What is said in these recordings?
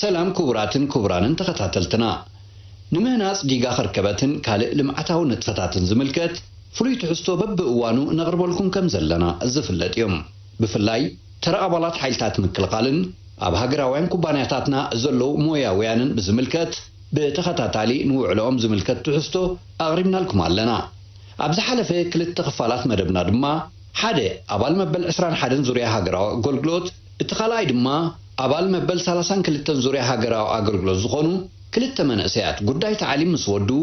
ሰላም ክቡራትን ክቡራንን ተኸታተልትና። ንምህናጽ ዲጋ ከርከበትን ካልእ ልምዓታዊ ንጥፈታትን ዝምልከት ፍሉይ ትሕዝቶ በብእዋኑ ነቕርበልኩም ከም ዘለና ዝፍለጥ እዮም። ብፍላይ ተራ ኣባላት ሓይልታት ምክልኻልን ኣብ ሃገራውያን ኩባንያታትና ዘለዉ ሞያውያንን ብዝምልከት ብተኸታታሊ ንውዕሎኦም ዝምልከት ትሕዝቶ ኣቕሪብናልኩም ኣለና። ኣብ ዝሓለፈ ክልተ ክፋላት መደብና ድማ ሓደ ኣባል መበል ዕስራን ሓደን ዙርያ ሃገራዊ ኣገልግሎት፣ እቲ ካልኣይ ድማ ኣባል መበል ሰላሳን ክልተን ዙርያ ሃገራዊ ኣገልግሎት ዝኾኑ ክልተ መንእሰያት ጉዳይ ታዕሊም ምስ ወድኡ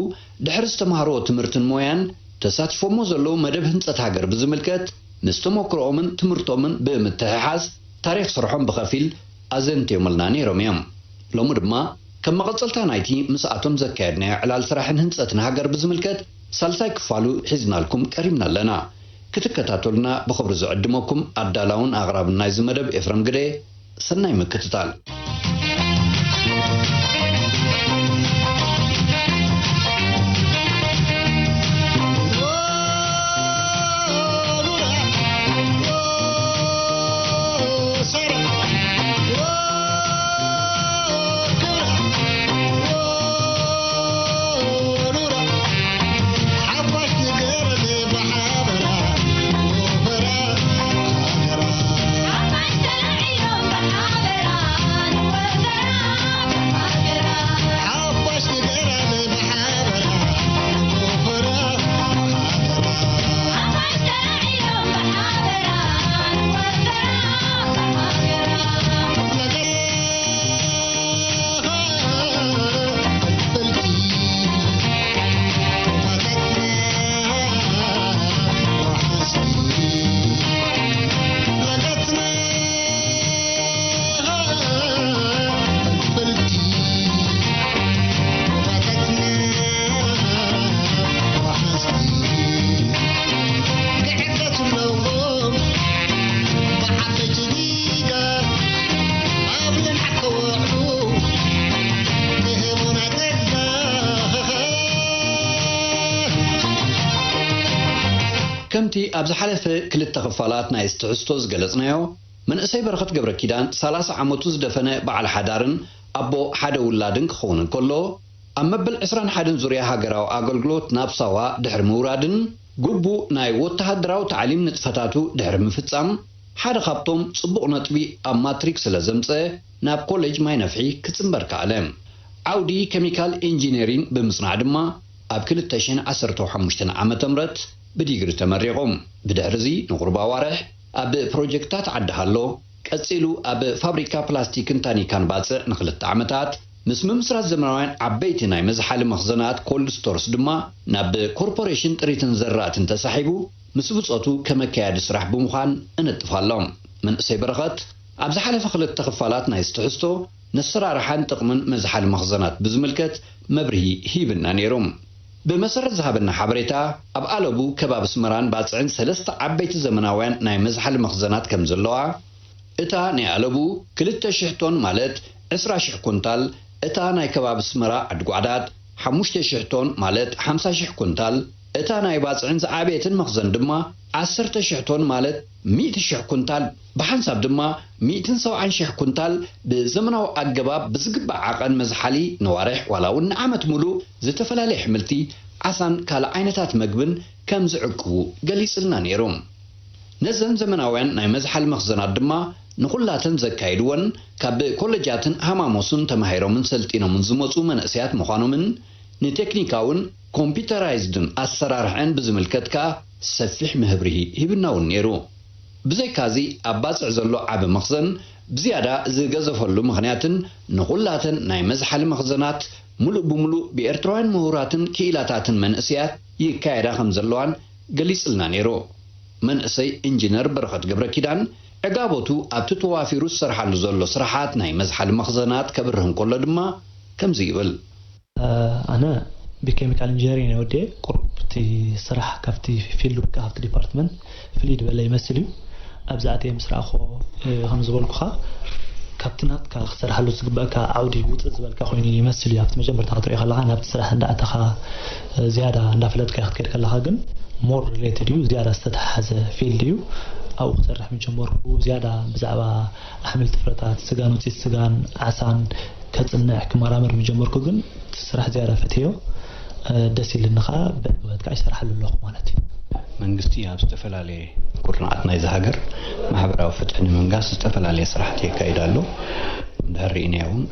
ድሕሪ ዝተማህርዎ ትምህርትን ሞያን ተሳቲፎሞ ዘለዉ መደብ ህንጸት ሃገር ብዝምልከት ምስ ተመክሮኦምን ትምህርቶምን ብምትሕሓዝ ታሪኽ ስርሖም ብኸፊል ኣዘንትዮምልና ነይሮም እዮም። ሎሚ ድማ ከም መቐጸልታ ናይቲ ምስኣቶም ዘካየድናዮ ዕላል ስራሕን ህንጸትን ሃገር ብዝምልከት ሳልሳይ ክፋሉ ሒዝናልኩም ቀሪብና ኣለና። ክትከታተሉና ብኽብሪ ዝዕድመኩም ኣዳላውን ኣቕራብን ናይዚ መደብ ኤፍረም ግደ። ሰናይ ምክትታል። ከምቲ ኣብ ዝሓለፈ ክልተ ክፋላት ናይ ትሕዝቶ ዝገለጽናዮ፣ መንእሰይ በረኸት ገብረኪዳን፣ ሰላሳ ዓመቱ ዝደፈነ በዓል ሓዳርን ኣቦ ሓደ ውላድን ክኸውን እንከሎ፣ ኣብ መበል ዕስራን ሓደን ዙርያ ሃገራዊ ኣገልግሎት ናብ ሳዋ ድሕሪ ምውራድን ግቡእ ናይ ወተሃደራዊ ታዕሊም ንጥፈታቱ ድሕሪ ምፍጻም፣ ሓደ ካብቶም ጽቡቕ ነጥቢ ኣብ ማትሪክ ስለ ዘምጸ፣ ናብ ኮሌጅ ማይ ነፍሒ ክጽንበር ከኣለ። ዓውዲ ኬሚካል ኢንጂነሪንግ ብምጽናዕ ድማ፣ ኣብ ክልተ ሽሕን ዓሰርተ ሓሙሽተን ዓመተ ምህረት ብዲግሪ ተመሪቑ። ብድሕርዚ ንቑሩብ ኣዋርሕ ኣብ ፕሮጀክትታት ዓዲ ሃሎ፣ ቀጺሉ ኣብ ፋብሪካ ፕላስቲክን ታኒካን ባጽዕ ንኽልተ ዓመታት፣ ምስ ምምስራት ዘመናውያን ዓበይቲ ናይ መዝሓሊ መኽዘናት ኮልድ ስቶርስ ድማ ናብ ኮርፖሬሽን ጥሪትን ዘራእትን ተሳሒቡ፣ ምስ ብጾቱ ከም ኣካያዲ ስራሕ ብምዃን እነጥፍ ኣሎ። መንእሰይ በረኸት ኣብ ዝሓለፈ ክልተ ክፋላት ናይ ትሕዝቶ ነሰራርሓን ጥቕምን መዝሓሊ መኽዘናት ብዝምልከት መብርሂ ሂብና ነይሩ። ብመሰረት ዝሃበና ሓበሬታ፣ ኣብ ኣለቡ ከባቢ ኣስመራን ባጽዕን ሰለስተ ዓበይቲ ዘመናውያን ናይ መዝሓሊ መኽዘናት ከም ዘለዋ፣ እታ ናይ ኣለቡ ክልተ ሽሕ ቶን ማለት ዕስራ ሽሕ ኩንታል፣ እታ ናይ ከባቢ ኣስመራ ዓዲ ጓዕዳድ ሓሙሽተ ሽሕ ቶን ማለት ሓምሳ ሽሕ ኩንታል፣ እታ ናይ ባጽዕን ዝዓበየትን መኽዘን ድማ ዓሰርተ ሽሕ ቶን ማለት ሚእቲ ሽሕ ኩንታል፣ ብሓንሳብ ድማ ሚእትን ሰብዓን ሽሕ ኩንታል ብዘመናዊ ኣገባብ ብዝግባእ ዓቐን መዝሓሊ ነዋርሕ ዋላ እውን ንዓመት ሙሉእ ዝተፈላለየ ኣሕምልቲ፣ ዓሳን ካልእ ዓይነታት መግብን ከም ዝዕቅቡ ገሊጽልና ነይሩ። ነዘን ዘመናውያን ናይ መዝሓሊ መኽዘናት ድማ ንኹላተን ዘካየድወን ካብ ኮለጃትን ሃማሞስን ተማሂሮምን ሰልጢኖምን ዝመጹ መንእሰያት ምዃኖምን ንቴክኒካውን ኮምፒውተራይዝድን ኣሰራርሐን ብዝምልከት ከኣ ሰፊሕ መብርሂ ሂብና እውን ነይሩ። ብዘይካዚ ኣብ ባጽዕ ዘሎ ዓቢ መኽዘን ብዝያዳ ዝገዘፈሉ ምኽንያትን ንኹላተን ናይ መዝሓሊ መኽዘናት ምሉእ ብምሉእ ብኤርትራውያን ምሁራትን ክኢላታትን መንእሰያት ይካየዳ ከም ዘለዋን ገሊጽልና ነይሩ። መንእሰይ ኢንጂነር በረኸት ገብረኪዳን ዕጋበቱ ኣብቲ ተዋፊሩ ዝሰርሓሉ ዘሎ ስራሓት ናይ መዝሓሊ መኽዘናት ከብርህ እንከሎ ድማ ከምዚ ይብል። ኣነ ብኬሚካል ኢንጂነሪንግ እየ ወዲኤ። ቁሩብ እቲ ስራሕ ካብቲ ፊልድ ወይ ከዓ ካብቲ ዲፓርትመንት ፍልይ ዝበለ ይመስል እዩ። ኣብዚ ኣትየ ምስ ረኣኹ፣ እ፣ ከም ዝበልኩኻ ካብቲ ናትካ ክሰርሓሉ ዝግበኣካ ዓውዲ ውፅእ ዝበልካ ኮይኑ ይመስል እዩ። ኣብቲ መጀመርታ ክትሪኦ ከለኻ ናብቲ ስራሕ እንዳኣተኻ፣ እ፣ ዝያዳ እንዳፈለጥካ ክትከድ ከለኻ ግን ሞር ሪሌትድ እዩ፣ ዝያዳ ዝተተሓሓዘ ፊልድ እዩ። ኣብኡ ክሰርሕ ምስ ጀመርኩ ዝያዳ ብዛዕባ ኣሕምልቲ ፍረታት፣ ስጋን ውፅኢት ስጋን ዓሳን ከጽንዕ ክመራመር ምጀመርኩ ግን እቲ ስራሕ ዝያዳ ፈትዮ ደስ ኢልኒ ከዓ ብዕግበት ከዓ ይሰርሓሉ ኣለኹ ማለት እዩ። መንግስቲ ኣብ ዝተፈላለየ ኩርናዓት ናይዚ ሃገር ማሕበራዊ ፍትሒ ንምንጋስ ዝተፈላለየ ስራሕቲ የካይድ ኣሎ። እንድሕር ርኢናዮ እውን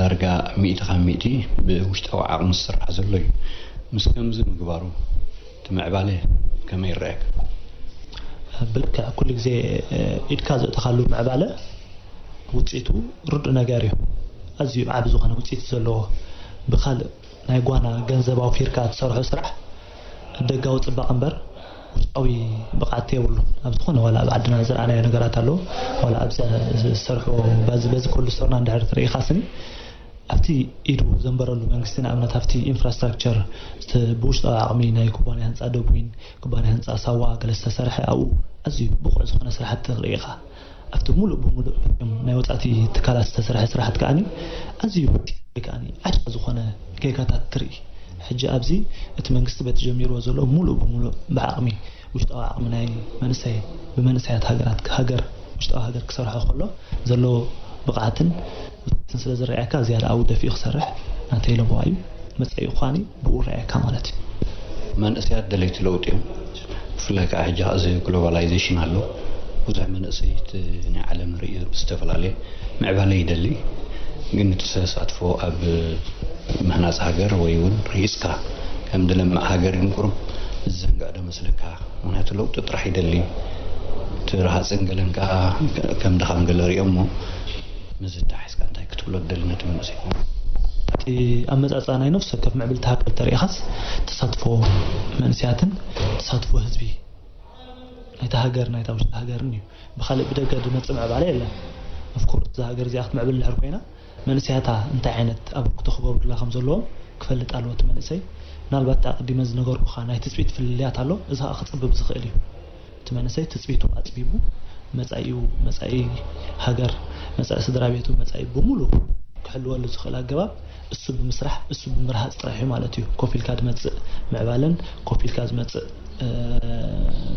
ዳርጋ ሚእቲ ካብ ሚእቲ ብውሽጣዊ ዓቕሚ ዝስራሕ ዘሎ እዩ። ምስ ከምዚ ምግባሩ እቲ ምዕባለ ከመይ ይረኣየካ? ብልክዕ ኩሉ ግዜ ኢድካ ዘእተኻሉ ምዕባለ ውፅኢቱ ርዱእ ነገር እዩ። ኣዝዩ ዓቢ ዝኾነ ውፅኢት ዘለዎ ብካልእ ናይ ጓና ገንዘብ ኣውፊርካ ትሰርሖ ስራሕ ደጋዊ ፅባቐ እምበር ውሽጣዊ ብቕዓት የብሉ። ኣብ ዝኾነ ዋላ ኣብ ዓድና ዝረኣናዮ ነገራት ኣለዉ። ዋላ ኣብዚ ዝሰርሑ በዚ በዚ ኮብልስቶንና እንድሕር ትርኢ ኢኻ ስኒ ኣብቲ ኢዱ ዘንበረሉ መንግስቲ ንኣብነት ኣብቲ ኢንፍራስትራክቸር ብውሽጣዊ ዓቕሚ ናይ ኩባንያ ህንፃ ደቡይን ኩባንያ ህንፃ ሳዋ ገለ ዝተሰርሐ ኣብኡ ኣዝዩ ብቑዕ ዝኾነ ስራሕቲ ትርኢ ኢኻ። ኣብቲ ሙሉእ ብሙሉእ ናይ ወፃእቲ ትካላት ዝተሰርሐ ስራሕቲ ከዓኒ ኣዝዩ ከዓኒ ዓሻ ዝኾነ ጌጋታት ትርኢ። ሕጂ ኣብዚ እቲ መንግስቲ በቲ ጀሚርዎ ዘሎ ሙሉእ ብሙሉእ ብዓቕሚ ውሽጣዊ ዓቕሚ ናይ መንእሰይ ብመንእሰያት ሃገራት ሃገር ውሽጣዊ ሃገር ክሰርሖ ከሎ ዘለዎ ብቕዓትን ውፅኢትን ስለ ዝረኣየካ ዝያዳ ኣብኡ ደፊኡ ክሰርሕ ናተይ ለበዋ እዩ። መፃኢኡ ኳኒ ብኡ ረኣየካ ማለት እዩ። መንእሰያት ደለይቲ ለውጢ እዮም። ብፍላይ ከዓ ሕጂ እዚ ግሎባላይዜሽን ኣሎ። ብዙሕ መንእሰይ እቲ ናይ ዓለም ርእዩ ብዝተፈላለየ ምዕባለ ይደሊ። ግን እቲ ተሳትፎ ኣብ ምህናፅ ሃገር ወይ እውን ርሂፅካ ከም ድለምዕ ሃገር ግን ቁሩብ ዝዘንግዕ ዶ መስለካ? ምክንያቱ ለውጢ ጥራሕ ይደሊ። እቲ ረሃፅን ገለን ከዓ ከም ድኻም ገለ ሪኦ እሞ ምስዚ ተሓሒዝካ እንታይ ክትብሎ ትደሊ ነቲ መንእሰይ? እቲ ኣመፃፅኣ ናይ ነፍሲ ወከፍ ምዕብልቲ ሃገር ተሪኢኻስ ተሳትፎ መንእሰያትን ተሳትፎ ህዝቢ ናይታ ሃገር ናይታ ውሽጢ ሃገርን እዩ። ብካልእ ብደገ ዝመፅእ ምዕባለ የለን። ኦፍኮርስ እዛ ሃገር እዚኣ ክትምዕብል እንድሕር ኮይና መንእሰያታ እንታይ ዓይነት ኣበርክቶ ክገብሩላ ከም ዘለዎም ክፈልጥ ኣለዎ እቲ መንእሰይ። ምናልባት እቲ ኣቐዲመ ዝነገርኩኻ ናይ ትፅቢት ፍልልያት ኣሎ፣ እዚ ከዓ ክፅብብ ዝኽእል እዩ። እቲ መንእሰይ ትፅቢቱ ኣፅቢቡ መፃኢኡ፣ መፃኢ ሃገር፣ መፃኢ ስድራ ቤቱ፣ መፃኢ ብምሉእ ክሕልወሉ ዝኽእል ኣገባብ እሱ ብምስራሕ እሱ ብምርሃፅ ጥራሕ እዩ ማለት እዩ። ኮፍ ኢልካ ዝመፅእ ምዕባለን ኮፍ ኢልካ ዝመፅእ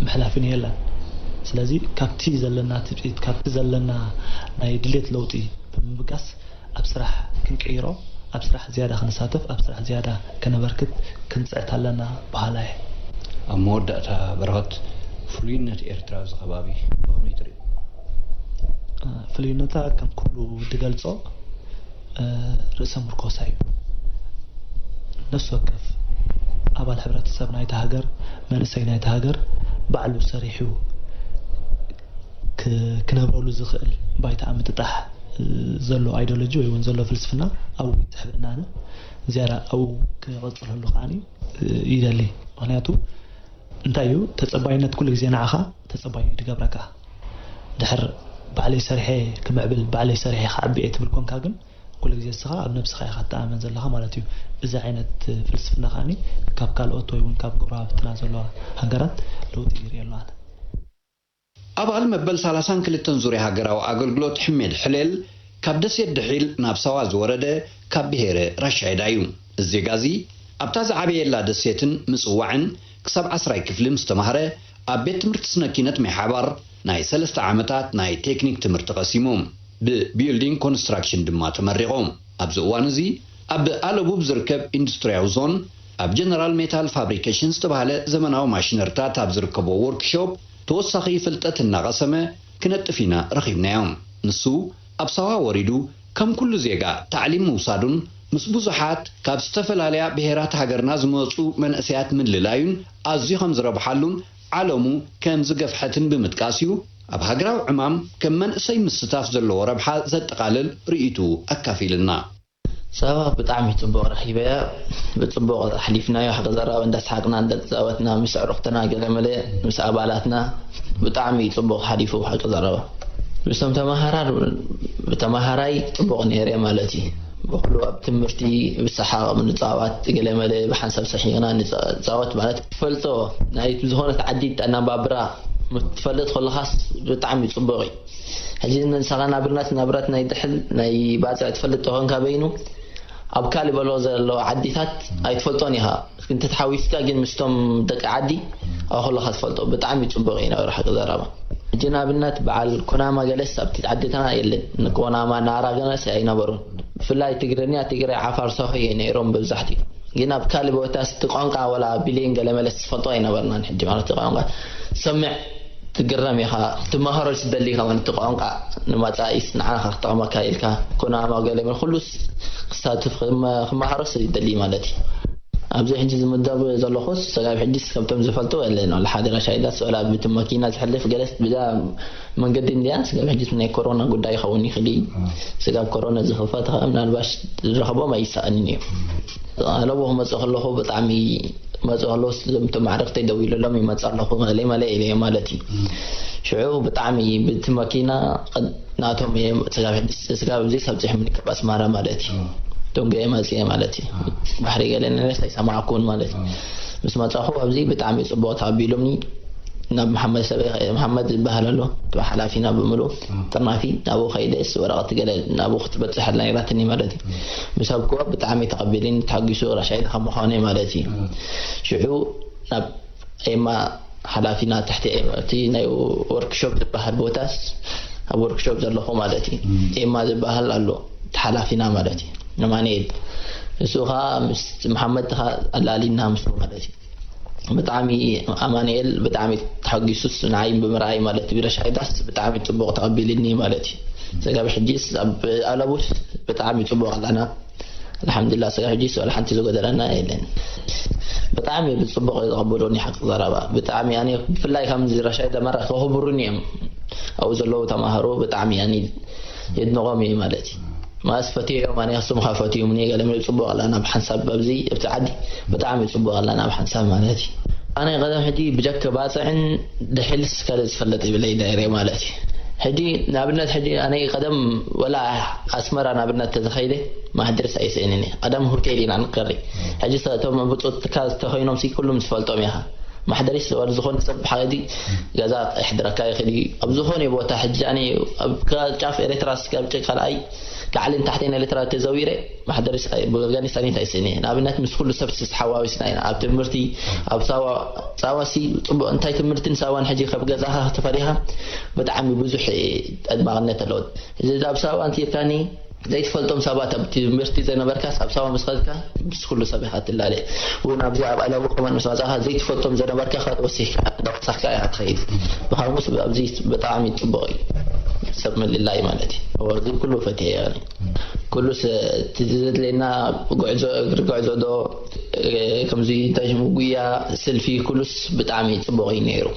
ምሕላፍን የለን። ስለዚ ካብቲ ዘለና ትፅቢት ካብቲ ዘለና ናይ ድሌት ለውጢ ብምብጋስ ኣብ ስራሕ ክንቅይሮ፣ ኣብ ስራሕ ዝያዳ ክንሳተፍ፣ ኣብ ስራሕ ዝያዳ ከነበርክት ክንፅዕት ኣለና በሃላይ። ኣብ መወዳእታ በረኸት ፍሉይነት ኤርትራ ኣብዚ ከባቢ ብኸመይ ትርኢ? ፍሉይነታ ከም ኩሉ ዝገልጾ ርእሰ ምርኮሳ እዩ። ነፍሲ ወከፍ ኣባል ሕብረተሰብ ናይታ ሃገር፣ መንእሰይ ናይታ ሃገር ባዕሉ ሰሪሑ ክነብረሉ ዝኽእል ባይታ ኣብ ምጥጣሕ ዘሎ ኣይዲዮሎጂ ወይ እውን ዘሎ ፍልስፍና ኣብኡ ይስሕበና። ኣነ ዝያዳ ኣብኡ ክቐፅለሉ ከዓ ይደሊ። ምክንያቱ እንታይ እዩ ተፀባይነት ኩሉ ግዜ ንዓኻ ተፀባይ እዩ ዝገብረካ። ድሕር ባዕለይ ሰሪሐ ክምዕብል ባዕለይ ሰሪሐ ክዓቢ እየ ትብል ኮንካ ግን ኩሉ ግዜ ንስኻ ኣብ ነብስኻ ኢኻ ትተኣማመን ዘለኻ ማለት እዩ። እዚ ዓይነት ፍልስፍና ከዓኒ ካብ ካልኦት ወይ እውን ካብ ጎረባብትና ዘለዋ ሃገራት ለውጢ ይርኢ ኣሎ ኣነ። ኣባል መበል ሰላሳን ክልተን ዙርያ ሃገራዊ ኣገልግሎት ሕሜድ ሕሌል ካብ ደሴት ድሒል ናብ ሳዋ ዝወረደ ካብ ብሄረ ራሻይዳ እዩ። እዚ ዜጋ እዚ ኣብታ ዝዓበየላ ደሴትን ምጽዋዕን ክሳብ ዓስራይ ክፍሊ ምስ ተማህረ ኣብ ቤት ትምህርቲ ስነ ኪነት ማይ ሓባር ናይ ሰለስተ ዓመታት ናይ ቴክኒክ ትምህርቲ ቀሲሙ። ብቢልዲንግ ኮንስትራክሽን ድማ ተመሪቑ። ኣብዚ እዋን እዚ ኣብ ኣለቡብ ዝርከብ ኢንዱስትርያዊ ዞን ኣብ ጀነራል ሜታል ፋብሪኬሽን ዝተባህለ ዘመናዊ ማሽነርታት ኣብ ዝርከቦ ወርክሾፕ ተወሳኺ ፍልጠት እናቐሰመ ክነጥፍ ኢና ረኺብናዮ። ንሱ ኣብ ሳዋ ወሪዱ ከም ኩሉ ዜጋ ታዕሊም ምውሳዱን ምስ ብዙሓት ካብ ዝተፈላለያ ብሄራት ሃገርና ዝመፁ መንእሰያት ምልላዩን ኣዝዩ ከም ዝረብሓሉን ዓለሙ ከም ዝገፍሐትን ብምጥቃስ እዩ ኣብ ሃገራዊ ዕማም ከም መንእሰይ ምስታፍ ዘለዎ ረብሓ ዘጠቓልል ርእይቱ ኣካፊልና። ሳዋ ብጣዕሚ ጽቡቕ ረኺበያ። ብጽቡቕ ኣሕሊፍናዮ፣ ሓቂ ዘረባ እንዳሰሓቅና እንዳተጻወትና ምስ ኣዕሩኽትና ገለ መለ ምስ ኣባላትና ብጣዕሚ ጽቡቕ ሓሊፉ ሓቂ ዘረባ። ምስቶም ተመሃራር ተመሃራይ ጽቡቕ ነይረ ማለት እዩ። ብኹሉ ኣብ ትምህርቲ ብሰሓቕ ንጻወት ገለ መለ ብሓንሳብ ሰሒቕና ንጻወት ማለት ትፈልጦ ናይ ዝኾነት ዓዲ ኣነባብራ ትፈልጥ ከለኻስ ብጣዕሚ ጽቡቕ እዩ። ሕጂ ንስኻ ናብርነት ናብራት ናይ ድሕል ናይ ባጽዕ ትፈልጥ ተኾንካ በይኑ ኣብ ካልእ በሎ ዘሎ ዓዲታት ኣይትፈልጦን ኢኻ። እንተ ተሓዊስካ ግን ምስቶም ደቂ ዓዲ ኣብ ከለኻ ትፈልጦ ብጣዕሚ ጽቡቕ እዩ ነበር ሓቂ ዘረባ። ሕጂ ንኣብነት በዓል ኩናማ ገለስ ኣብቲ ዓድና የለን። ንኩናማ ናራ ገለስ ኣይነበሩን። ብፍላይ ትግርኛ፣ ትግራይ፣ ዓፋር፣ ሰሆ እየ ነይሮም ብብዛሕቲ። ግን ኣብ ካልእ ቦታ እቲ ቋንቋ ወላ ቢልዮን ገለ መለስ ዝፈልጦ ኣይነበርናን። ሕጂ ማለት እቲ ቋንቋ ትሰምዕ ትግረም ኢኻ፣ ክትመሃሮ ትደሊ ኢኻ ማለት እቲ ቋንቋ ንመጻኢስ ንዓኻ ክጠቕመካ ኢልካ ኩናማ ገለ መለ ኩሉስ ክሳትፍ ክመ-፣ ክመሃሮስ ይደሊ ማለት እዩ። ኣብዚ ሕጂ ዝምደብ ዘለኹስ ስጋብ ሕጂስ ከምቶም ዝፈልጡ የለን። ወላ ሓደ ራሻይዳስ ወላ ብቲ መኪና ዝሕልፍ ገለስ ብዛ መንገዲ እንድያ። ስጋብ ሕጂስ ናይ ኮሮና ጉዳይ ይኸውን ይኽእል እዩ። ስጋብ ኮሮና ዝኽፈት ኸዓ ምናልባሽ ዝረኽቦም ኣይሰኣንን እዩ። ኣለዎ ክመጽእ ከለኹ ብጣዕሚ መጽእ ከለኹ እዞም ማዕረፍተይ ደው ኢለሎም ይመጽእ ኣለኹ መለ መለ ኢለ እየ ማለት እዩ። ሽዑ ብጣዕሚ ብቲ መኪና ናቶም እየ ስጋብ ሕጂ ስጋብ እዚ ሰብፂሖምኒ ካብ ኣስማራ ማለት እዩ። ቶንጎ እየ መፅእ ማለት እዩ። ባሕሪ ገለ ነረስ ኣይሰማዕኩን ማለት እዩ። ምስ መጻኹ ኣብዚ ብጣዕሚ ጽቡቕ ተቐቢሉኒ። ናብ መሓመድ ሰበይ ከ-፣ መሓመድ ዝበሃል ኣሎ፣ እቲ ሓላፊና ብምሉእ ጥርናፊ ናብኡ ከይደስ ወረቐት ገለ ናብኡ ክትበጽሕ ኣላ ነይራትኒ ማለት እዩ። ምስ ሃብክዎ ብጣዕሚ ተቐቢሉኒ፣ ተሓጒሱ ራሻይዳ ከም ምዃነይ ማለት እዩ። ሽዑ ናብ ኤማ ሓላፊና ትሕቲ ኤማ፣ እቲ ናይ ወርክሾፕ ዝበሃል ቦታስ ኣብ ወርክሾፕ ዘለኹ ማለት እዩ። ኤማ ዝበሃል ኣሎ፣ እቲ ሓላፊና ማለት እዩ። ኣማኑኤል። እሱ ኸዓ ምስ መሓመድ ኸዓ ኣላሊና ምስኡ ማለት እዩ። ብጣዕሚ ኣማኑኤል ብጣዕሚ ተሓጒሱስ ንዓይ ብምርኣይ ማለት እዩ። ረሻይዳስ ብጣዕሚ ጽቡቕ ተቐቢልኒ ማለት እዩ። ስጋብ ሕጂስ ኣብ ኣለቡስ ብጣዕሚ ጽቡቕ ኣለና። ኣልሓምዱሊላህ፣ ስጋብ ሕጂስ ዋላ ሓንቲ ዝጎደለና የለን። ብጣዕሚ ብጽቡቕ እዩ ዝቐበሉኒ፣ ሓቂ ዘረባ። ብጣዕሚ ኣነ ብፍላይ ከምዚ ረሻይዳ መራ ከኽብሩኒ እዮም። ኣብኡ ዘለዉ ተማሃሮ ብጣዕሚ ኣነ የድንቖም እየ ማለት እዩ። ማስ ፈትዮም ኣነ ክስምኻ ፈትዩምኒ ገለ መለ ጽቡቕ ኣላ ናብ ሓንሳብ ኣብዚ ኣብቲ ዓዲ ብጣዕሚ ጽቡቕ ኣላ ናብ ሓንሳብ ማለት እዩ። ኣነ ቀደም ሕጂ ብጀክ ባጽዕን ድሕልስ ካልእ ዝፈለጥ ይብለይ ነይረ ማለት እዩ። ሕጂ ንኣብነት ሕጂ ኣነ ቀደም ወላ ኣስመራ ንኣብነት ተተኸይደ ማሕደርስ ኣይስእንን እየ። ቀደም ሆቴል ኢና ንከሪ። ሕጂ እቶም ብጾትካ ዝተኸይኖም ሲ ኩሉም ዝፈልጦም ኢኻ። ማሕደሪስ ወላ ዝኾነ ሰብ ብሓዲ ገዛ የሕድረካ ይኽእል እዩ። ኣብ ዝኾነ ቦታ ሕጂ ኣነ ኣብ ካ-፣ ጫፍ ኤርትራ እስካብ ጭ-፣ ካልኣይ ላዕልን ታሕትን ኤርትራ ተዘዊረ ማሕደሪስ ኣይ-፣ ብገጋኒስ ኣኔት ኣይስእን እየ። ንኣብነት ምስ ኩሉ ሰብ ተሓዋዊስና ኢና። ኣብ ትምህርቲ፣ ኣብ ሳዋ፣ ሳዋ ሲ ጽቡቕ እንታይ ትምህርትን ሳዋን ሕጂ ካብ ገዛኻ ተፈሪኻ ብጣዕሚ ብዙሕ ጠድማቕነት ኣለዎ። እዚ ኣብ ሳዋ እንተ ኢልካኒ ዘይትፈልጦም ሰባት ኣብ ትምህርቲ ዝነበርካስ ኣብ ሳዋ ምስ ኸድካ ምስ ኩሉ ሰብ ኢኻ ትላለ። እውን ኣብዚ ኣብ ኣለቡ ከማን ምስ መጻኻ ዘይትፈልጦም ዝነበርካ ኸዓ ወሲኽካ እንዳወሳኽካ ኢኻ ትኸይድ። ብኻሙስ ኣብዚ ብጣዕሚ ጽቡቕ እዩ። ሰብ ምልላይ ማለት እዩ። እዚ ኩሉ ፈትየ እየ ኣነ። ኩሉስ እቲ ዘድልየና ጉዕዞ፣ እግሪ ጉዕዞ ዶ፣ እ፣ ከምዚ እንታይ ሽሙ ጉያ፣ ስልፊ፣ ኩሉስ ብጣዕሚ ጽቡቕ እዩ ነይሩ።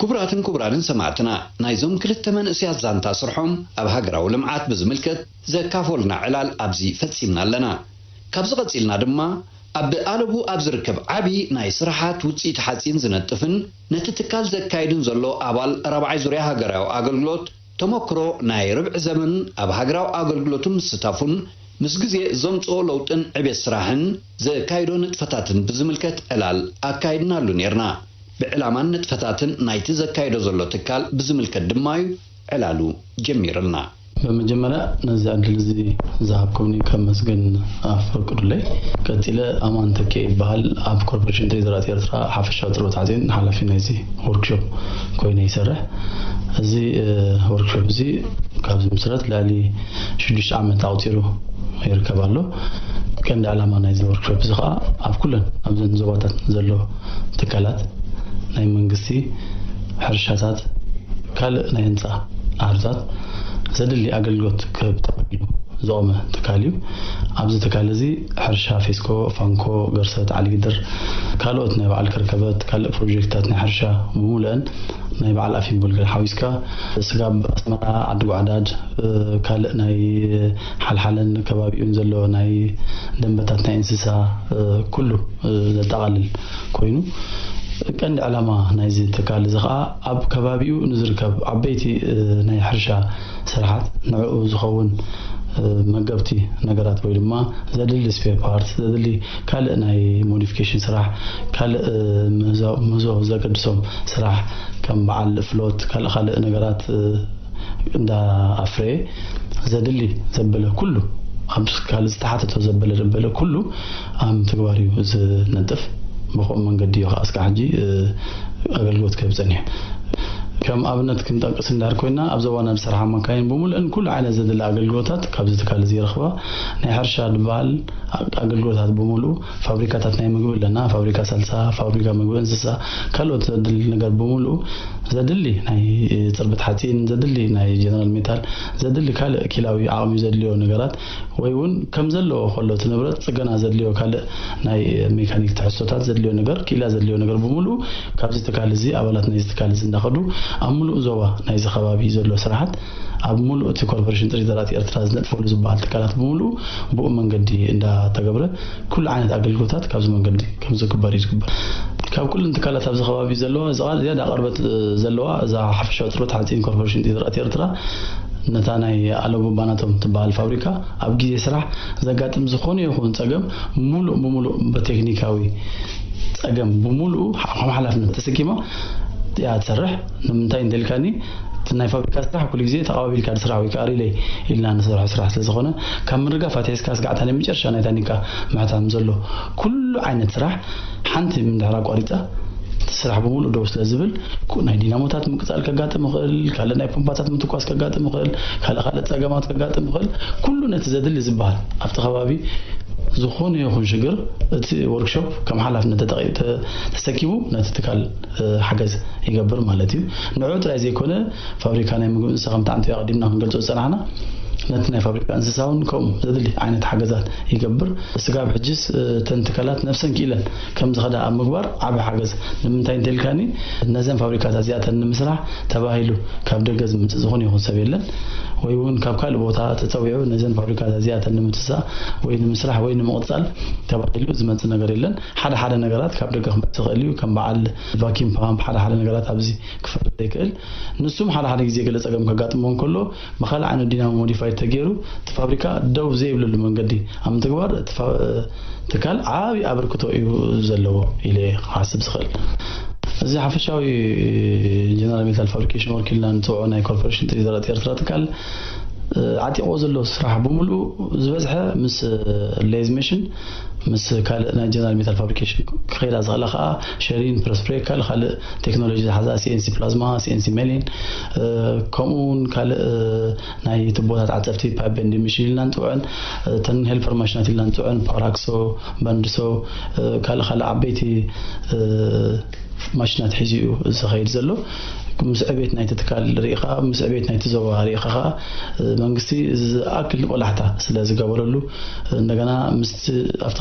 ክቡራትን ክቡራንን ሰማዕትና፣ ናይዞም ክልተ መንእሰያት ዛንታ ስርሖም ኣብ ሃገራዊ ልምዓት ብዝምልከት ዘካፈሉና ዕላል ኣብዚ ፈጺምና ኣለና። ካብዚ ቀጺልና ድማ ኣብ ኣለቡ ኣብ ዝርከብ ዓቢ ናይ ስራሓት ውጽኢት ሓጺን ዝነጥፍን ነቲ ትካል ዘካይድን ዘሎ ኣባል ራብዓይ ዙርያ ሃገራዊ ኣገልግሎት ተመክሮ ናይ ርብዒ ዘመን ኣብ ሃገራዊ ኣገልግሎቱ ምስታፉን ምስ ግዜ ዘምጽኦ ለውጥን ዕቤት ስራሕን ዘካይዶ ንጥፈታትን ብዝምልከት ዕላል ኣካይድናሉ ኔርና። ብዕላማን ንጥፈታትን ናይቲ ዘካይዶ ዘሎ ትካል ብዝምልከት ድማ እዩ ዕላሉ ጀሚርልና። በመጀመርያ ነዚ ዕድል እዚ ዝሃብኩምኒ ከመስግን ኣፍቅዱለይ። ቀጺለ ኣማን ተኬ ይበሃል። ኣብ ኮርፖሬሽን ትሬድ ዘራእቲ ኤርትራ ሓፈሻዊ ጽርበት ሓጺን ሓላፊ ናይዚ ወርክሾፕ ኮይነ ይሰርሕ። እዚ ወርክሾፕ እዚ ካብ ዝምስረት ልዕሊ ሽዱሽተ ዓመት ኣቑጺሩ ይርከብ ኣሎ። ቀንዲ ዕላማ ናይዚ ወርክሾፕ እዚ ከዓ ኣብ ኩለን ኣብዘን ዞባታት ዘሎ ትካላት ናይ መንግስቲ ሕርሻታት ካልእ ናይ ህንፃ ኣሃዱታት ዘድሊ ኣገልግሎት ክህብ ተባሂሉ ዝቖመ ትካል እዩ። ኣብዚ ትካል እዚ ሕርሻ ፌስኮ፣ ፋንኮ፣ ገርሰት፣ ዓሊግድር፣ ካልኦት ናይ በዓል ከርከበት፣ ካልእ ፕሮጀክትታት ናይ ሕርሻ ብምሉአን ናይ በዓል ኣፊም ጎልገል ሓዊስካ ስጋብ ኣስመራ፣ ዓዲ ጓዕዳድ፣ ካልእ ናይ ሓልሓለን ከባቢኡን ዘሎ ናይ ደንበታት ናይ እንስሳ ኩሉ ዘጠቓልል ኮይኑ ቀንዲ ዕላማ ናይዚ ትካል እዚ ከዓ ኣብ ከባቢኡ ንዝርከብ ዓበይቲ ናይ ሕርሻ ስራሓት ንዕኡ ዝኸውን መገብቲ ነገራት ወይ ድማ ዘድሊ ስፔር ፓርት ዘድሊ ካልእ ናይ ሞዲፊኬሽን ስራሕ ካልእ ምህዞ ዘገድሶም ስራሕ ከም በዓል ፍሎት ካልእ ካልእ ነገራት እንዳ ኣፍረየ ዘድሊ ዘበለ ኩሉ ኣብ ትካል ዝተሓተቶ ዘበለ ዘበለ ኩሉ ኣብ ምግባር እዩ ዝነጥፍ። ብኸምኡ መንገዲ እዩ ከዓ እስካዕ ሕጂ ኣገልግሎት ክህብ ፀኒሑ። ከም ኣብነት ክንጠቅስ እንዳር ኮይና ኣብ ዞባና ዝሰርሓ መካይን ብምሉእን ኩሉ ዓይነት ዘድሊ ኣገልግሎታት ካብዚ ትካል እዚ ይረኽባ። ናይ ሕርሻ ዝበሃል ኣገልግሎታት ብምሉኡ ፋብሪካታት ናይ ምግቢ ኣለና፣ ፋብሪካ ሳልሳ፣ ፋብሪካ ምግቢ እንስሳ፣ ካልኦት ዘድሊ ነገር ብምሉኡ ዘድሊ ናይ ፅርብት ሓፂን ዘድሊ ናይ ጀነራል ሜታል ዘድሊ ካልእ ኪላዊ ዓቕሚ ዘድልዮ ነገራት ወይ እውን ከም ዘለዎ ከሎ እቲ ንብረት ፅገና ዘድልዮ ካልእ ናይ ሜካኒክ ትሕዝቶታት ዘድልዮ ነገር ክኢላ ዘድልዮ ነገር ብምሉኡ ካብዚ ትካል እዚ ኣባላት ናይዚ ትካል እዚ እንዳኸዱ ኣብ ሙሉእ ዞባ ናይዚ ከባቢ ዘሎ ስራሓት ኣብ ሙሉእ እቲ ኮርፖሬሽን ጥሪት ዘራእቲ ኤርትራ ዝነጥፈሉ ዝበሃል ትካላት ብምሉኡ ብኡ መንገዲ እንዳተገብረ ኩሉ ዓይነት ኣገልግሎታት ካብዚ መንገዲ ከም ዝግበር እዩ ዝግበር። ካብ ኩለን ትካላት ኣብዚ ከባቢ ዘለዋ እዛ ዝያዳ ቅርበት ዘለዋ እዛ ሓፈሻዊ ጥርበት ሓፂን ኮርፖሬሽን ጥሪት ዘራእቲ ኤርትራ ነታ ናይ ኣለቡ ባናቶም ትበሃል ፋብሪካ ኣብ ግዜ ስራሕ ዘጋጥም ዝኾነ ይኹን ፀገም ሙሉእ ብሙሉእ ብቴክኒካዊ ፀገም ብሙሉእ ከም ሓላፍነት ተሰኪማ እያ ትሰርሕ። ንምንታይ እንተልካኒ እቲ ናይ ፋብሪካ ስራሕ ኩሉ ግዜ ተቐባቢልካ ስራሕ ወይ ከዓ ሪለይ ኢልና ንሰርሖ ስራሕ ስለ ዝኾነ ካብ ምርጋፍ ኣትሒዝካ ስጋዕታ ናይ መጨረሻ ናይ ታኒካ ምሕታም ዘሎ ኩሉ ዓይነት ስራሕ ሓንቲ ምድሕር ኣቋሪፃ እቲ ስራሕ ብምሉእ ደው ስለ ዝብል ናይ ዲናሞታት ምቅፃል ከጋጥም ይኽእል፣ ካልእ ናይ ፖምፓታት ምትኳስ ከጋጥም ይኽእል፣ ካልእ ካልእ ፀገማት ከጋጥም ይኽእል። ኩሉ ነቲ ዘድሊ ዝበሃል ኣብቲ ከባቢ ዝኾነ ይኹን ሽግር እቲ ወርክሾፕ ከም ሓላፍነት ተጠቒ- ተ- ተሰኪሙ ነቲ ትካል ሓገዝ ይገብር ማለት እዩ። ንዑ ጥራይ ዘይኮነ ፋብሪካ ናይ ምግቢ እንስሳ ከምቲ ዓንተዮ ኣቐዲምና ክንገልጾ ዝጸናሕና ነቲ ናይ ፋብሪካ እንስሳ እውን ከምኡ ዘድሊ ዓይነት ሓገዛት ይገብር። ስጋብ ሕጅስ እተን ትካላት ነፍሰን ክኢለን ከም ዝኸዳ ኣብ ምግባር ዓቢ ሓገዝ ንምንታይ እንተልካኒ ነዘን ፋብሪካታት እዚኣተን ንምስራሕ ተባሂሉ ካብ ደገ ዝመጽእ ዝኾነ ይኹን ሰብ የለን ወይ እውን ካብ ካልእ ቦታ ተጸዊዑ ነዘን ፋብሪካታት እዚኣተን ንምትሳእ ወይ ንምስራሕ ወይ ንምቕጻል ተባሂሉ ዝመጽእ ነገር የለን። ሓደ ሓደ ነገራት ካብ ደገ ክመጽእ ይኽእል እዩ። ከም በዓል ቫኪም ፓምፕ ሓደ ሓደ ነገራት ኣብዚ ክፈርድ ይኽእል። ንሱም ሓደ ሓደ ግዜ ገለ ጸገም ከጋጥሞ እንከሎ ብኻልእ ዓይነት ዲናሞ ሞዲፋይ ተገይሩ እቲ ፋብሪካ ደው ዘይብለሉ መንገዲ ኣብ ምትግባር እቲ ፋ- ትካል ዓብዪ ኣበርክቶ እዩ ዘለዎ ኢለ እየ ክሓስብ ዝኽእል። እዚ ሓፈሻዊ ጀነራል ሜታል ፋብሪኬሽን ወኪልና ንፅውዖ ናይ ኮርፖሬሽን ጥሪት ዘራእቲ ኤርትራ ትካል ዓጢቕዎ ዘሎ ስራሕ ብምሉኡ ዝበዝሐ ምስ ሌዝ መሽን ምስ ካልእ ናይ ጀነራል ሜታል ፋብሪኬሽን ክኸዳ ዝኽእላ ከዓ ሸሪን ፕረስ ብሬክ ካልእ ካልእ ቴክኖሎጂ ዝሓዛ ሲኤንሲ ፕላዝማ ሲኤንሲ ሜሊን ከምኡ እውን ካልእ ናይ ቱቦታት ዓፀፍቲ ፓይፕ ቤንዲንግ መሽን ኢልና ንፅውዐን እተን ሄልፐር ማሽናት ኢልና ንፅውዐን ፓራክሶ ባንድሶ ካልእ ካልእ ዓበይቲ ማሽናት ሒዙ እዩ ዝኸይድ ዘሎ። ምስ ዕቤት ናይቲ ትካል ርኢኻ ምስ ዕቤት ናይቲ ዞባ ርኢኻ ከዓ መንግስቲ ዝኣክል ቆላሕታ ስለ ዝገበረሉ እንደገና ምስቲ ኣብቲ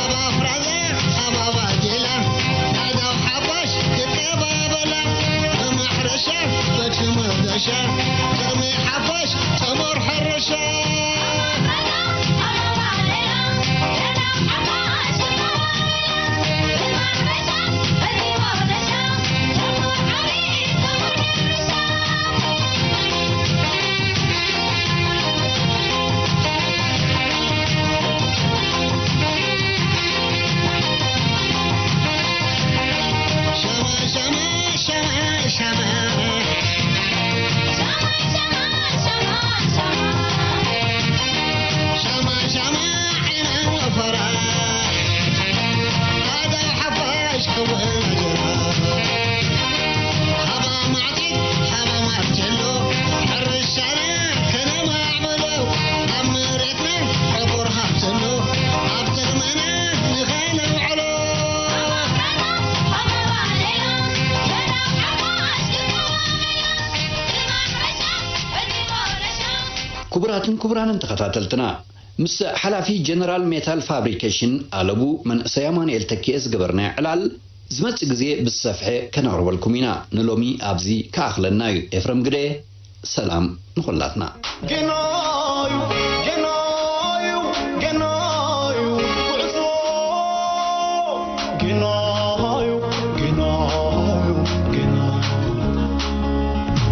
ኣብ ኣፍራዛ ኣብ ኣባጌላ ኣእዳው ሓፋሽ ክቀባበላ፣ ብማሕረሻ በቲ መርገሻ ቅድሚ ሓፋሽ ጠመር ሕረ ክቡራትን ክቡራንን ተኸታተልትና፣ ምስ ሓላፊ ጀነራል ሜታል ፋብሪኬሽን ኣለቡ መንእሰይ ኣማኑኤል ተኪኤ ዝገበርናዮ ዕላል ዝመጽእ ግዜ ብዝሰፍሐ ከነቕርበልኩም ኢና። ንሎሚ ኣብዚ ክኣኽለና እዩ። ኤፍረም ግደ፣ ሰላም ንኹላትና። ገናዩ፣ ገናዩ፣ ገናዩ ጉዕዞ። ገናዩ፣ ገናዩ፣ ገናዩ።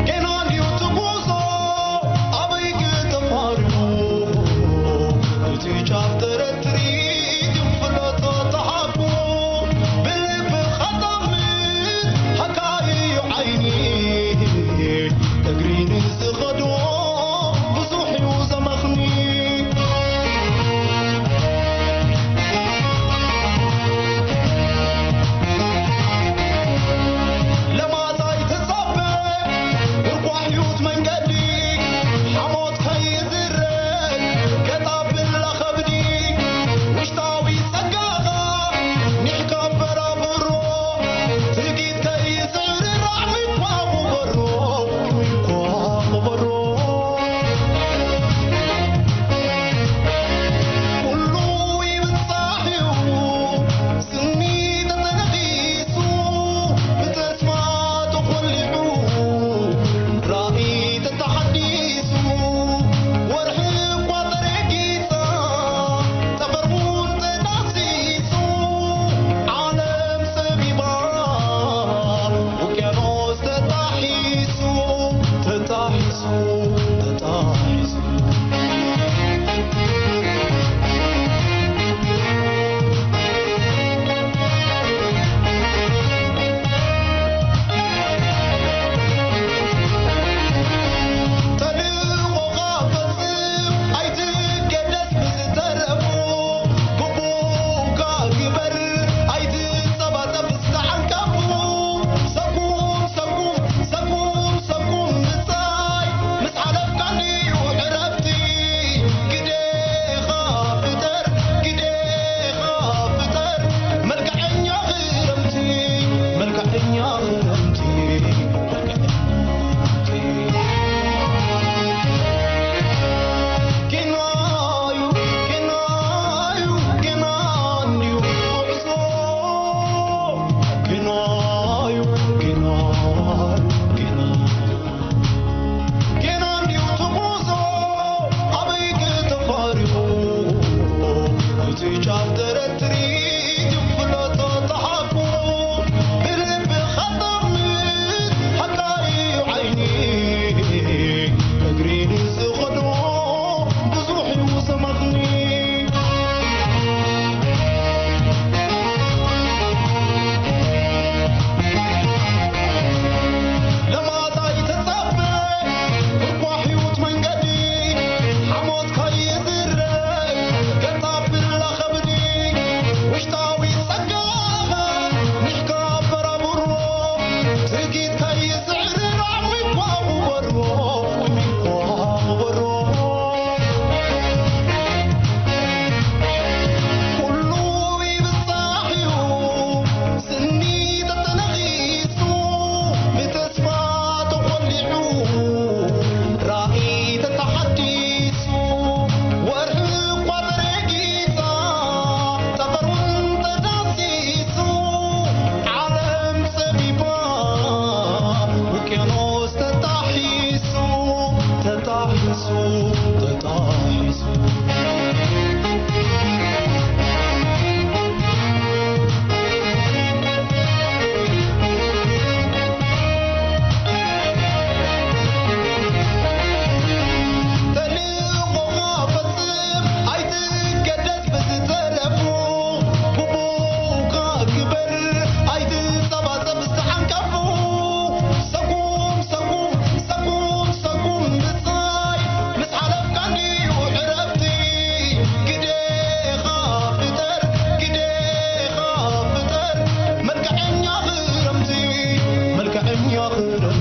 ገና ድዩ እቲ ጉዞ ኣበይ ተፋሪቑ? እቲ ጫፍ ተረትሪ ግን ፍለጦ ተሓቁ። ብልብኻ ጠምት ሃካዩ ዓይኒ። እግሪ ንዝኸዶ ብዙሕ እዩ ዘመኽኒ። ለማጻይ ትጸበ ጉርጓሕ ህይወት መንገዲ ሓሞት ከይዝረግ ገጣ ብላ ከብዲ ውሽጣዊ ጸጋኻ ኒሕካ በራብሮ ትጊት ከይዝዕርራዕ ሚኳ ክበሮ ሚኳ ክበሮ ኩሉ ይብጻሕ እዩ። ስኒ ተተነኺሱ፣ ብተስፋ ተኾሊዑ፣ ራእይ ተተሓዲሱ፣ ወርሒ እኳ ተረጊጻ፣ ጠፈር እውን ተዳሲሱ፣ ዓለም ጸቢባ፣ ውቅያኖስ ተጣሒሱ፣ ተጣሒሱ፣ ተጣሒሱ። ተልእኾኻ ፈጽም ኣይትገደስ ብዝተረፉ፣ ግቡእካ ግበር ኣይትጸባጸብ ዝተዓንቀፉ። ሰጉም ሰጉም ሰጉም ሰጉም ምጻይ ምስ ሓለፍካ እንድዩ ዕረፍቲ። ግዴኻ ፍጠር፣ ግዴኻ ፍጠር፣ መልክዐኛ ክረምቲ፣ መልክዐኛ ክረምቲ፣ መልክዐኛ ክረምቲ። ጌናዩ፣ ጌናዩ፣ ጌና እንድዩ ጉዕዞ። ጌናዩ፣ ጌናዩ፣ ጌና። ጌና እንድዩ እቲ ጉዞ ኣበይ ተፋሪቑ? እቲ ጫፍ ተረትሪ ፍለጦ ተሓቁ። ብልብኻ ጠምት ሓቃዩ ዓይኒ። እግሪ ንዝኸዶ ብዙሕ እዩ ዘመኽኒ። ለማጻይ ተጻበ፣ እኳ ህይወት መንገዲ፣ ሓሞት ከይዝረግ፣ ገጻ ብላ ከብዲ፣ ውሽጣዊ ጸጋኻ፣ ኒሕካ በራብሮ፣ ትርጊት ከይዝዕርራዕ፣ ሚኳ ውበሮ፣ ሚኳ ውበሮ። ኩሉ ይብጻሕ እዩ፣ ስኒ ተተነኺሱ፣ ብተስፋ ተኾሊዑ፣ ራእይ ተተሓዲሱ፣ ወርሒ እኳ ተረጊጻ፣ ጠፈር እውን ተዳሲሱ፣ ዓለም ጸቢባ፣ ውቅያኖስ ተጣሒሱ፣ ተጣሒሱ፣ ተጣሒሱ። ተልእኾኻ ፈጽም ኣይትገደስ ብዝተረፉ፣ ግቡእካ ግበር ኣይትጸባጸብ ዝተዓንቀፉ። ሰጉም ሰጉም ሰጉም ሰጉም ምጻይ ምስ ሓለፍካ እንድዩ ዕረፍቲ። ግዴኻ ፍጠር ግዴኻ ፍጠር መልክዐኛ ክረምቲ መልክዐኛ ክረምቲ።